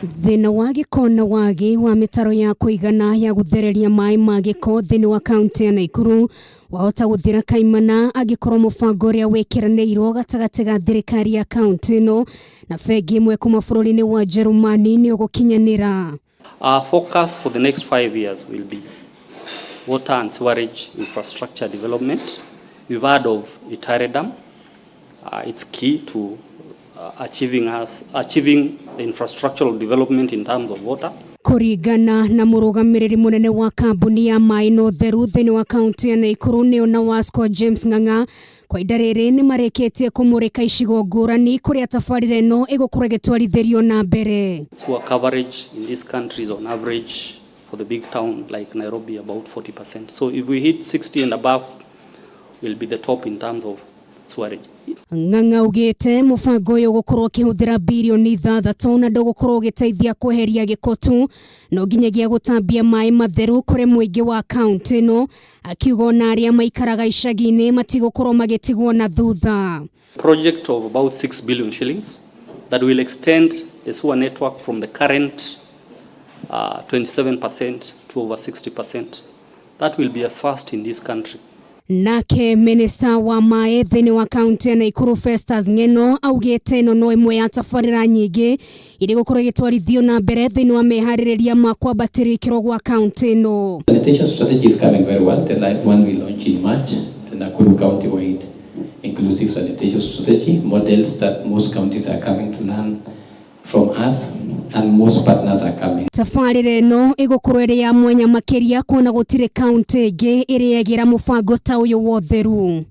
Thĩna wa gĩko na wagi wa mĩtaro ya kũigana ya gũthereria maĩ ma gĩko thĩinĩ wa kaunti ya Naikuru wahota gũthira kaimana angĩkorwo mũbango ũrĩa wĩkĩranĩirwo gatagatĩ ga thirikari ya kaunti ĩno na bengi ĩmwe kuma bũrũri-inĩ wa Njerumani nĩ ũgũkinyanĩra. Our focus for the next 5 years will be water and sewerage infrastructure development. We've heard of Itare Dam. It's key to achieving the infrastructural development in terms of water. Kũringana na mũrũgamĩrĩri mũnene wa kambuni ya maĩ na ũtheru thĩinĩ wa kaunti ya Naikuru, nĩo NAWASSCO, James Ng'ang'a, kwa ihinda rĩrĩ nĩ marĩkĩtie kũmũrĩka icigo ngũrani kũrĩa tabarĩra ĩno ĩgũkorwo ĩgĩtwarithĩrio na mbere. Sewer coverage in this country is on average for the big town like Nairobi about 40%. So if we hit 60 and above, we'll be the top in terms of sewerage. Ng'ang'a augĩte mũbango ũyũ ũgũkorwo ũkĩhũthĩra birioni 6 na ndũgũkorwo ũgĩteithia kweheria gĩko tu, no nginyagia gũtambia maĩ matheru kũrĩ mũingĩ wa kaunti ĩno, akiuga ona arĩa maikaraga icagi-inĩ matigũkorwo magĩtigwo na thutha. Project of about 6 billion shillings that will extend the sewer network from the current 27% to over 60%. That will be a first in this country. Nake minista wa maĩ thĩinĩ wa kaunti ya Naikuru, Festus Ng'eno, augĩte ĩno no ĩmwe ya tabarĩra nyingĩ iria igũkorwo igĩtwarithio na mbere thĩinĩ wa meharĩrĩria ma kwambatĩrio ikĩro gwa kaunti ĩno. Sanitation strategy is coming very well. The one we launched in March, the Nakuru County-wide inclusive sanitation strategy, models that most counties are coming to learn from us and most partners are coming. Tabarĩra ĩno ĩgũkorwo ĩrĩ ya mwanya makĩria kuona gũtirĩ kaunti ĩngĩ ĩrĩ yegĩra mũbango ta ũyũ wa ũtheru.